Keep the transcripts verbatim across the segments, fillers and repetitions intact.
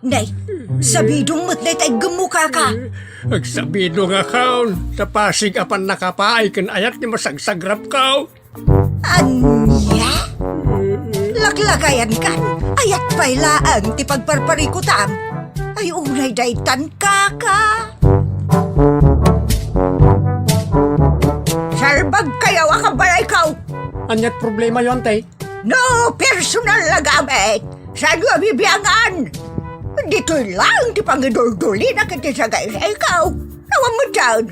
Nay, sabidong met dayta iggemmo, kaka. Agsabidongakon, ta pasig a pannakapaay ken ayat ti masagsagrapko. Ania? Laklakayankan, ayat pay laeng ti pagparparikutam. Ay, unay daytan, kaka. Salbagkayo a kabalayko. Ania't problemayo, ante? No personal a gamit, saanyo a bibiangan? Ditoy laeng ti pangiduldulina ket ti sagaysayko. Awan met dayta.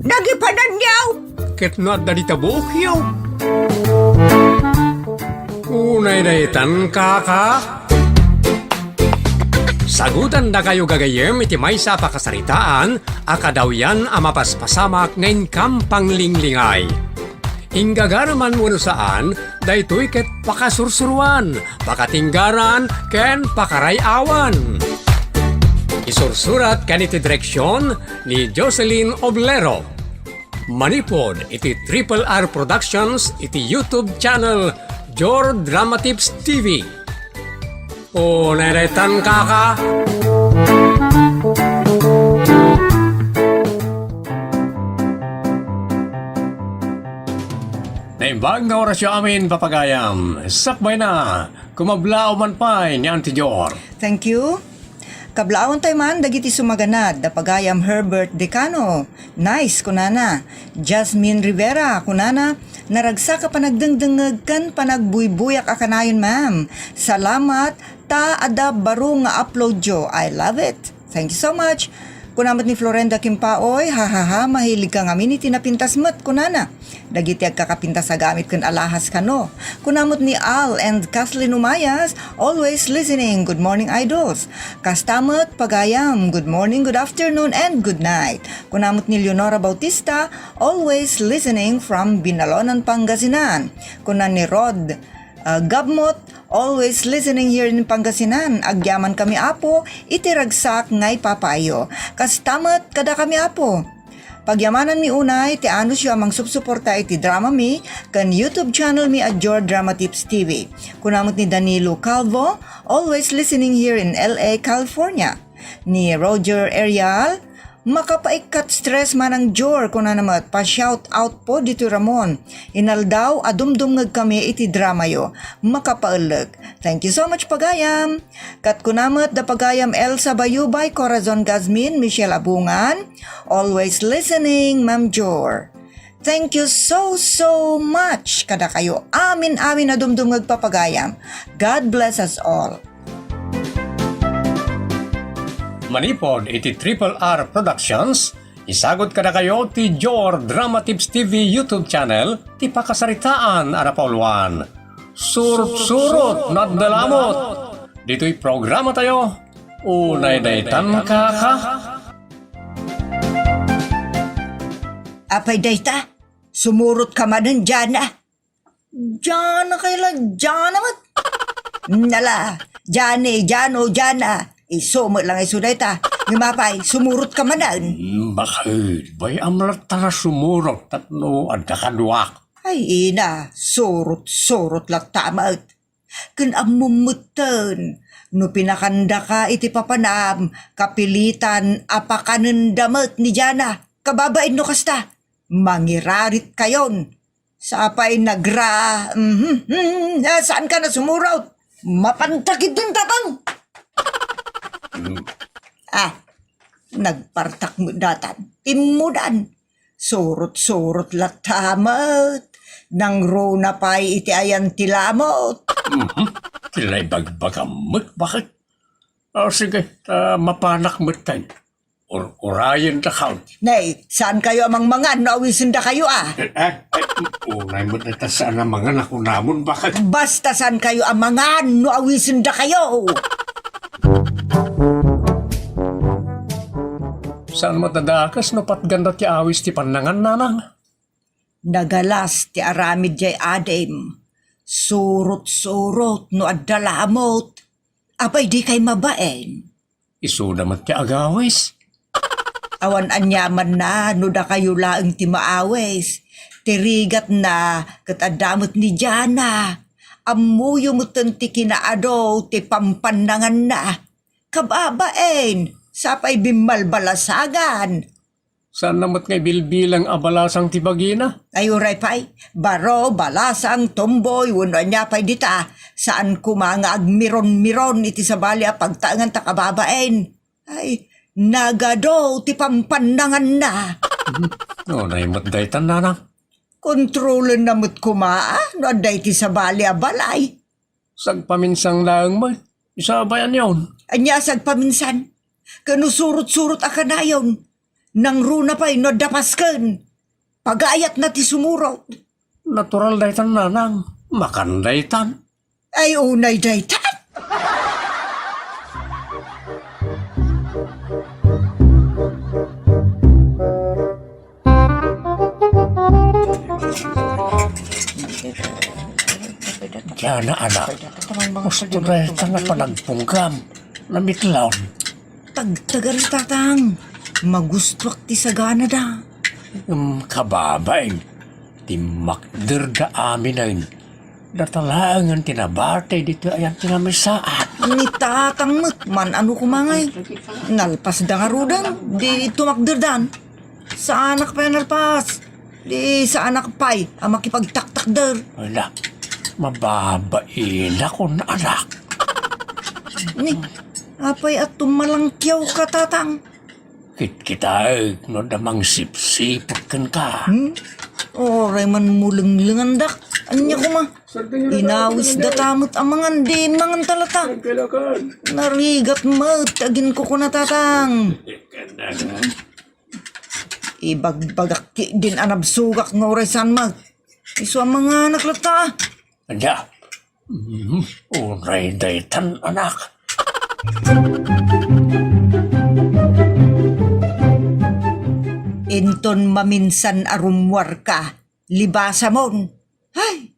Nagipananyo. Ket no adda dita buokyo. Unay daytan, kaka. Sagutandakayo gagayyem iti maysa a pakasaritaan a kadawyan a mapaspasamak nga inkam panglinglingay. Inggagaraman wenno saan, daytoy ket pakasursuroan, pakatinggaran, ken pakaray-awan. Isursurat ken iti direksion ni Jocelyn Oblero. Manipud iti Triple R Productions iti YouTube channel Jor Dramatips T V. O, nairetan, kaka. Naimbag nga orasyo amin, papagayam. Sakbay na, kumablaaw man pay ni Auntie Jor. Thank you. Kablaawan tayo man dagiti sumaganad, da pagayam Herbert Decano. Nice, kunana. Jasmine Rivera, kunana, naragsak a panagdengdengngeg ken panagbuybuyak a kanayon, ma'am. Salamat, ta adda baro nga upload yo. I love it. Thank you so much. Kuna met ni Florenda Kimpaoy, ha, ha, ha, mahilig ka ngamin iti napintas met, kunana. Dagiti agkakapintas a gamit ken alahas kano. Kuna met ni Al and Kathleen Umayas, always listening. Good morning, idols. Kasta met, pagayam, good morning, good afternoon, and good night. Kuna met ni Leonora Bautista, always listening from Binalonan, Pangasinan. Kuna ni Rod, ah, Gabmot, always listening here in Pangasinan. Agyaman kami, Apo, iti ragsak nga ipapaayo. Kasta met kadakami, Apo. Pagyamananmi unay ti anusyo a mangsupsuporta iti dramami ken YouTube channelmi a Jor Drama Tips T V. Kuna met ni Danilo Calvo, always listening here in L A, California. Ni Roger Erial, makapaikkat stress manang Jor, kunana met, pa-shout out po ditoy Ramon. Inaldaw a dumdumngeg kami iti dramayo. Makapaellek. Thank you so much, pagayam. Ket kuna met da pagayam Elsa Bayubay, Corazon Gazmin, Michelle Abungan, always listening, Ma'am Jor. Thank you so, so much kadakayo amin-amin a dumdumngeg, papagayam. God bless us all. Manipud iti Triple R Productions, isagut kadakayo ti Jor Drama Tips T V YouTube channel ti pakasaritaan a napauluan. Surot-surot no adda lamot. Ditoy programatayo, unay daytan, kaka. Apay dayta? Sumurot ka manen, Jana. Jana kay la, Jana met. Nala, Jane, Jano, Jana. Isu met lang isu dayta. Ngem apay, sumurot ka manen. Hmm, bakit? Bay-am latta nga sumurot tapno adda kaduak. Ay, ina, surot-surot latta met. Ken ammom metten, no pinakandaka iti papanam, kapilitan a pakanenda met ni Jana. Kababain no kasta, mangirarit kayon. Sapay nagra, mhm, mhm, ah, saan ka na sumurot? Mapantak idin tatang! Ah, nagpartak met datan. Immudan. Surot-surot latta met. Nangruna pay iti ayan ti lamot. Mhm. Ti la ibagbagam met, bakit? Ah, sige, ta mapanak metten. Ur-, urayen da kaon. Nay, saan kayo a mangmangan no awisen da kayo, ah? Eh, eh, eh, unay met ta saan a mangan a kunamon, bakit? Basta saan kayo a mangan no awisen da kayo. Saan met a dakes no patganda ti awis ti pannangan, nanang? Nagalas ti aramid jay adim. Surot-surot no adda lamot. Apay di kay mabain? Isuda met ti agawis. Awan aniamanna no dakayo laeng ti maawis. Ti rigatna ket adda met ni Jana. Ammoyo metten ti kinaadu ti pampannanganna. kababain, sapay bimmalbalasangan. Saan na met nga ibilbilang a balasang ti bagina? Ay, uray pay, baro, balasang, tomboy, wenno ania pay dita, saan koma nga agmiron-miron iti sabali a pagtaengan ta kababain. Ay, nagadu ti pampannanganna. Unay met daytan, nanang. Kontrolenna met koma, a, no adda iti sabali a balay. Sagpaminsang laeng met. Isabayan yon. Ania sagpaminsan? Ken no surot-surot a kanayon. Nangruna pay no adda pasken. Pagayatna ti sumurot. Natural daytan, nanang. Makan daytan. Ay, unay daytan. Diana, anak. Gusto dayta nga panagpunggam. Namitlon. Tagtagari, tatang. Magustuak ti saganada. Em, kababain. Timmakderda aminen. Data laengen ti nabati ditoy ayan ti namisaat. Ni tatang met, man-ano koma ngay. Nalpasda ngaruden, di tumakderdan. Saanak pay a nalpas. Di saanak pay a makipagtaktakder. Ala, mababainak, anak. Ni, apay a tumalangkiawka, tatang? Kitkitaek no adda mangsipsiput kenka. Hmm? Uray man mulenglengandak. Ania koma? Inawisdata met a mangan, di manganta latta. Narigat met ti aginkukuna, tatang. Ibagbagak ketdin a nabsogak nga uray saan met. Isu a manganak latta. Ania? Mm, uray daytan, anak. Inton maminsan a rummuarka, libasamon. Ay,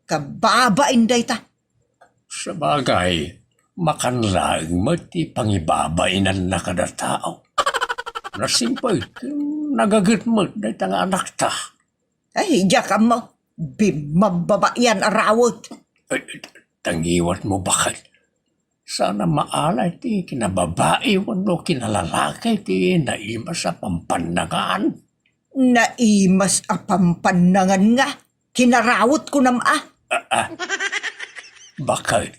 kababain dayta. Sabagay, makan laeng met ti pangibabainanna kada tao. Nasimpay, nagaget met dayta nga anakta. Ay, diak ammo. Bimmababaian a rawet. Ay, tangiwatmo, baket. Saan a maalay ti kinababai wenno kinalalaki ti naimas a pampannangan. Naimas a pampannangan nga kinarawet kunam a? Ah, ah. Baket,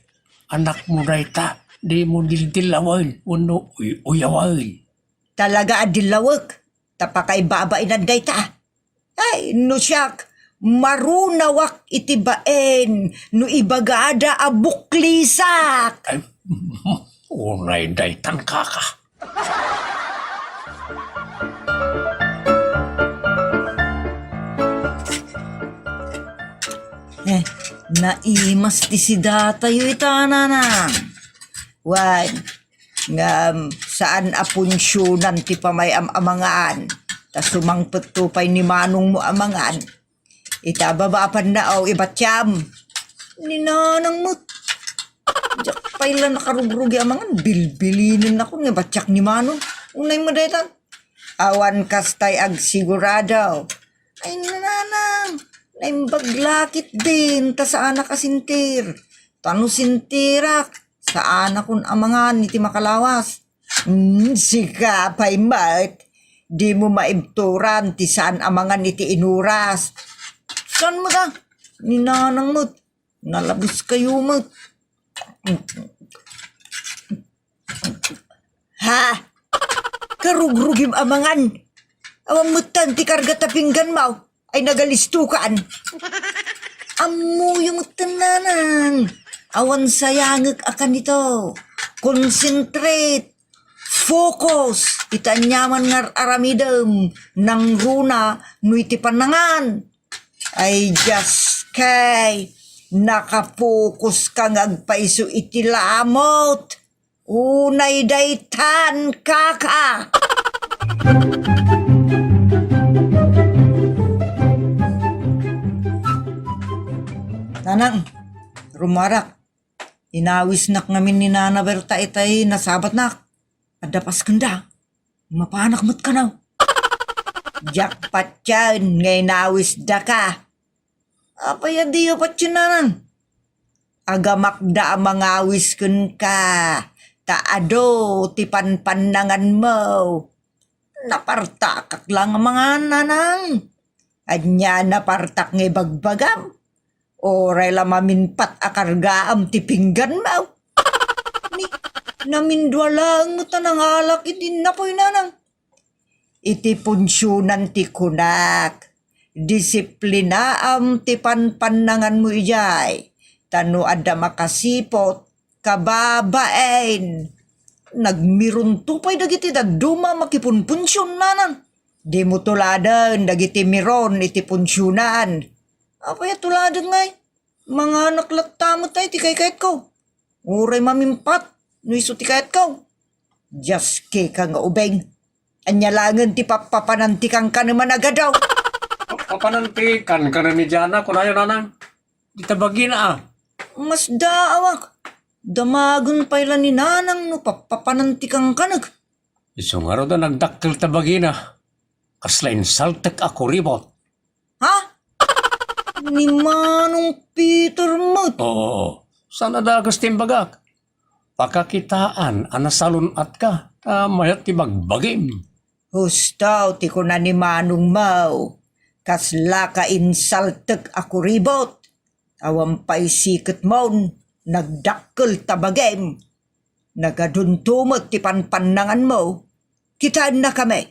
anakmo dayta, dimo dildilawen wenno uy-uyawen. Talaga a dillawek, ta pakaibabainan dayta. Ay, no siak, marunawak iti bain no ibagada a buklisak. Ay, unay daytan, kaka. Eh, naimas ti sidatayo ita, nanang. Wen, ngem saan a punsionan ti pamay-am-amangan, ta sumangpetto pay ni manongmo a mangan. Ita baba a pannaaw, ibatiam. Ni nanang met. Diak pay la nakarugrugi a mangan, bilbilinennakon nga ibatiak ni manong. Unay met daytan. Awan kastay agsigurado. Ay, nanang, naimbag la ketdin, ta saanak a sentir. Ta no sentirak, saanakon a mangan iti makalawas. Hmm, sika pay met, dimo maibturan ti saan a mangan iti inuras. Saan met a? Ni nanang met, nalabuskayo met. Ha? Karugrugim a mangan. Awan metten ti karga ta pingganmo. Ay, nagalistokan. Ammoyo metten, nanang. Awan sayangek a kanito. Concentrate. Focus. Ita aniaman nga ar-aramidem. Nangruna no iti pannangan. Ay, Dios kay. Nakapokus ka nga agpaiso iti lamot. Unay daytan, kaka! Nanang, rummuarak. Inawisnak ngamin ni Nana Berta itay nasabatnak. Adda paskenda. Mapanak met kano. Diak patien nga inawisdaka. Apay a diyo patien, nanang? Agamakda a mangawis kenka. Ta adu ti panpannanganmo. Napartakak la nga mangan, nanang. Ania napartak nga ibagbagam? Uray la maminpat a kargaam ti pingganmo. Ni, namindua laeng met a nangalak idi innapoy, nanang. Iti punsionan ti kunak, disiplinaam ti panpannanganmo idiay, ta no adda makasiput, kababain. Nagmirunto pay dagiti dadduma makipunpunsion, nanang. Dimo tuladen dagiti miron iti punsionan. Apay a tuladen ngay? Manganak latta met ay ti kaykayatko. Uray mamimpat, no isu ti kayatko. Dios, kika nga ubing. Ania laengen ti pappapanan ti kankanem a nagadu? Papanan ti kankanem ni Jana, kunayo, nanang. Di ta bagina, a. Masdaawak. Damagen pay la ni nanang no pappapanan ti kankanek. Isu ngarud a nagdakkel ta bagina. Kasla insaltek a kuribot. Ha? Ni Manong Peter met? Oo. Saan a dagus ti imbagak? Pakakitaan a nasalun-atka, ta mayat ti bagbagim. Husto ti kuna ni Manong Mau, kaslaka insaltek a kuribot. Awan pay siketmon, nagdakkel ta bagim. Nagadunto met ti panpannanganmo. Kitaennakami.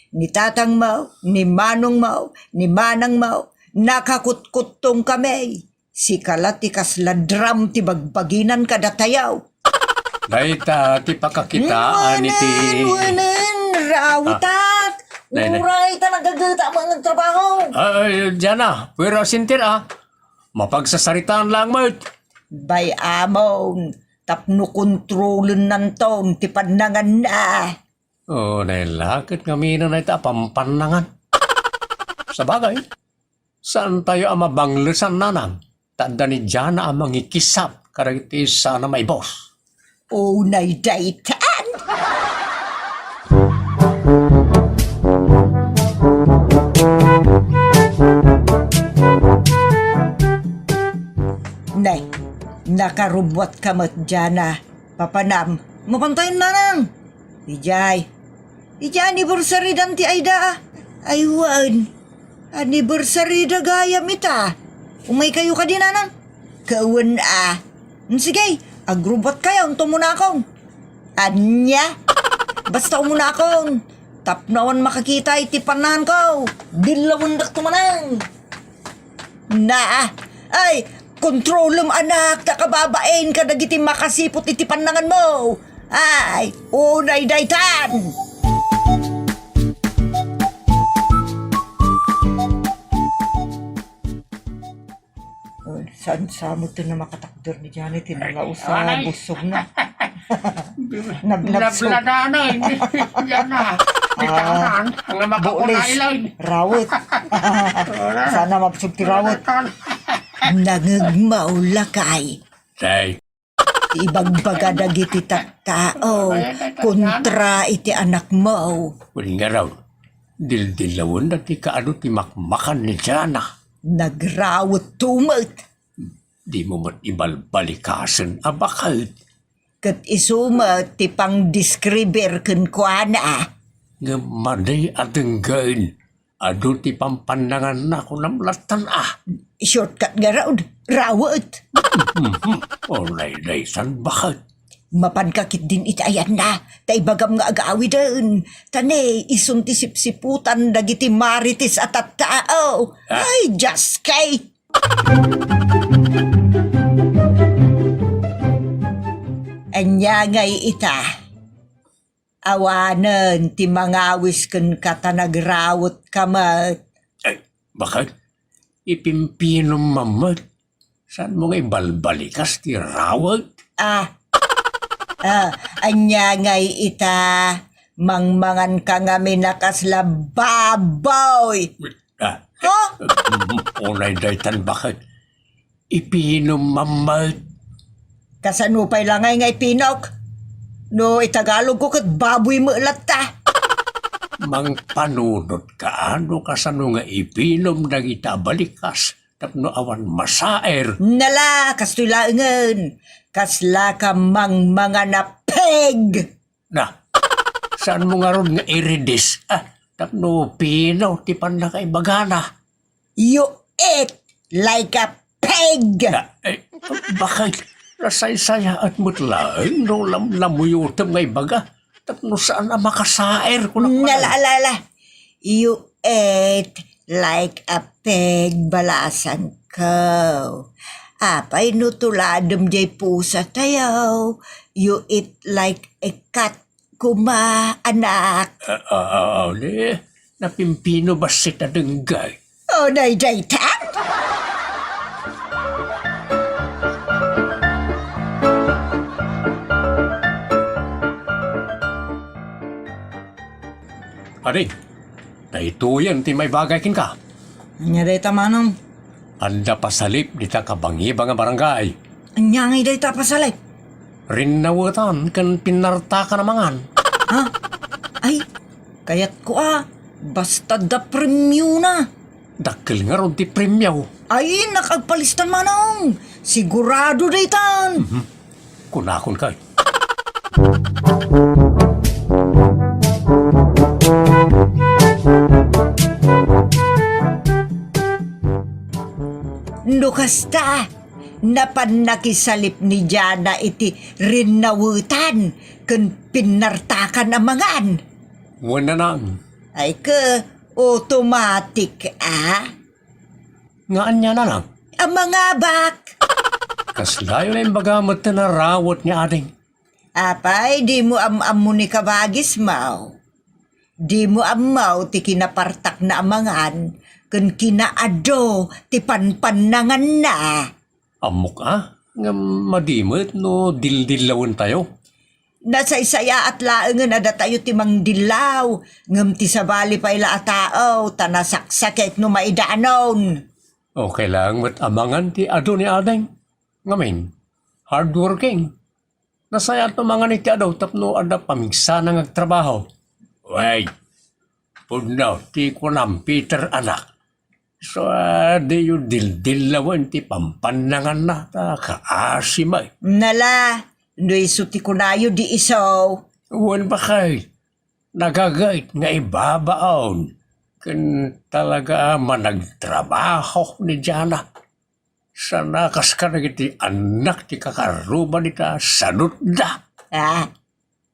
Ni tatangmo, ni manongmo, ni manangmo, nakakutkuttongkami. Sika la ti kasla drum ti bagbaginan kadatayo. Dayta ti pakakitaan iti Wenen, wenen, rawitak. Ah. Nay, nay. Uray ta nagageta mo ang trabaho. Ay, Jana, pero sintir, a. Mapagsasaritaan lang met. Bay amon, tapno kontrolennanton ti pannanganna. O, nailakit ngamin dayta a pampannangan. Sabagay, saantayo a mabanglesan, nanang, ta adda ni Jana a mangikisap kadagiti saan a maibus. Unay daytan. Nay, nakarubbuatka met, Jana. Papanam, mapantayon, nanang. Idiay. Idiay anniversary dan ti Aida, a. Ay, wen. Anniversary da gayam ita. Umaykayo kadi, nanang? Kawen, a. Mm, sige, agrubot kayo, unto munakon. Ania? Basta umunakon. Tapno awan makakita iti pannanganko. Dillawendak tumanang. Na, ay, kontrolem, anak, ta kababain kadagiti makasiput iti pannanganmo. Ay, unay daytan. Oh, saan sa mo ito na makatakder ni Janet? Tinalaw sa Ay. Busog na. Nabladsog. Nabladana, hindi. Yan na. Ah, Bitanan, nga bulis. Makapunay lang. Rawet. Wala. Sana mabsog ti rawet. Nangegmaw lakay. Tay. Ibagbaga dagiti tattao kontra iti anakmo. Wen nga raw, dildillawenda ti kaadu ti makmakan ni Jana. Nagrawetto met. Dimo met ibalbalikasen a baket. Ket isu met ti pangdescriber kenkuana. Ngem madi a denggen, adu ti pampannanganna, kunam lattan a. Shortcut ngarud, rawet. Mhm. Unay daytan baket. Mapanka ketdin iti ayanna, ta ibagam nga agawiden. Ta ne, isun ti sipsiputan dagiti marites a tattao. Ah. Ay, Dios kay! Ania ngay ita? Awanen ti mangawis kenka ta nagrawetka met. Ay, baket? Ipimpinumam met. Saanmo nga ibalbalikas ti rawet? Ah. Ah, ania ngay ita? Mangmanganka ngamin a kasla baboy. Ah, Ha? Unay daytan baket. Ipinumam met. Kasano pay la ngay nga ipinok? No Itagalogko ket baboy met latta. Mangpanunotka no kasano nga ipinum dagita a balikas tapno awan masaer. Nala, kastoy laengen. Kaslaka mangmangan a pig. Na, saan mo ngarud nga iridis? Ah, tapno pino ti pannakaibagana? You eat like a pig. Na, eh, bakit? Nasaysayaat met laeng no lamlamuyotem nga ibaga. Tapno saan a makasaer, kunak. Nala, ala, ala. You eat like a pig, balasangko. Apay no tuladem jay pusa tayo? You eat like a cat, kuma, anak. Ah, ah, ah, ah, ne? Napimpino bassit a denggay. O, daydaytan? Adi, daytoyen ti maibagay kenka. Ania dayta, manong? Adda pasalip dita kabangibang a barangay. Ania ngay dayta pasalip? Rinnawetan ken pinnartakan a mangan. Ha? Ay, kayatko a. Basta adda premiona. Dakkel ngarud ti premio. Ay, nakagpalistan, manong. Sigurado daytan. Mhm. Kunakon kay. No kasta, napan nakisalip ni Diana iti rinnawetan ken pinnartakan a mangan. Wen, nanang. Ay ke, automatic a. Nga ania, nanang? A mangabak. Kasla yo la imbaga met ti narawet ni ading. Apay, dimo am-ammo ni kabagismo? Dimo ammo ti kinapartakna a mangan ken kinaadu ti panpannanganna? Ammok a, ngem madi met no dildillawentayo. Nasaysayaat laengen a datayo ti mangdillaw, ngem ti sabali pay la a tao ta nasaksakit no maidanon. Okay lang met a mangan ti adu ni ading. Ngamin, hardworking. Nasayaat no mangan iti adu tapno adda pamigsana nga agtrabaho. Wen, pudno ti kunam, Peter, anak. So, ah, diyo dildillawen ti pampannanganna, ta kaasi met. Nala, no isu ti kunayo di isu. Wen, bakay, nagagayt nga ibabaon ken talaga a managtrabaho ni Diana. Sana kas kadagiti annak ti kakaruba dita sadutda. Ah.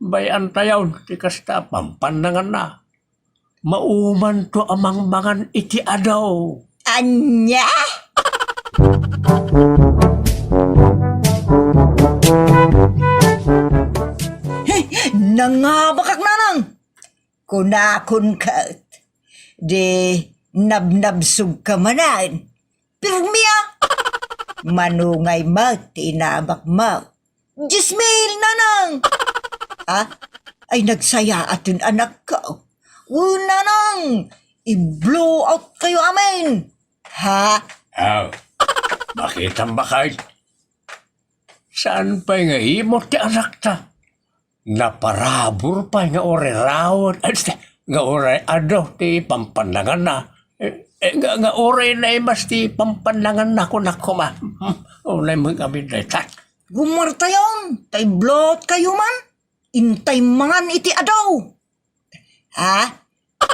Bay-antayon ti kasta a pampannanganna. Maumanto a mangmangan iti adu. Ania? Hey, nangabakak, nanang. Kunakon ket, di nabnabsogka manen. Pirmi a! Mano ngay met ti inabakmo? Dies mil, nanang! Ha? Ay, nagsayaaten, anakko. Wen, nanang! I-blow out kayo amin! Ha? Aw, makitam, bakay? Saan pay nga imo ti anakta? Naparabur pay nga uray rawet, ay, nga uray adu ti pampannanganna. Eh, eh, nga, nga uray naimas ti pampannanganna, kunak koma. Hmm, unay met amin dayta. Gumartayon, tay blot kayo man. Intay mangan iti adu. Ha?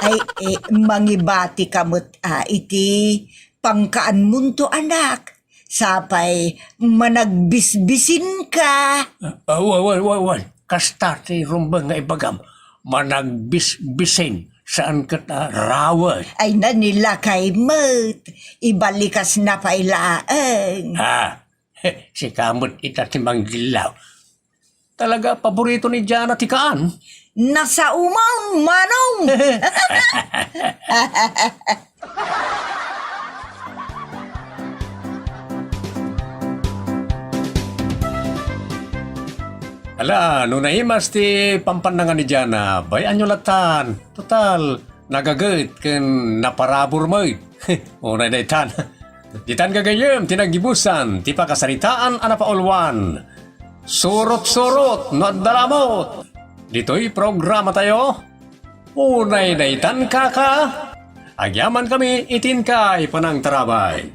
Ay, eh, mangibatika met a iti pangkaanmonto, anak. Sapay managbisbisinka. Ah, wen, wen, wen, wen. Kasta ti rumbeng nga ibagam. Managbisbisin, saan ket a rawet. Ay, nanilakay met. Ibalikasna pay laeng. Ah, sika met ita ti mangdillaw. Talaga, paborito ni Diana ti kaan. Nasauman, manong! Ala, no naimas ti pampannangan ni Diana, bay-anyo latan. Total, nagaget ken naparabur met. Unay daytan. Ditan gagayyem ti naggibusan ti pakasaritaan a napauluan. Surot-surot no adda lamut. Ditoy programa tayo. Unay daytan, kaka. Agyaman kami iti inkay panangtarabay.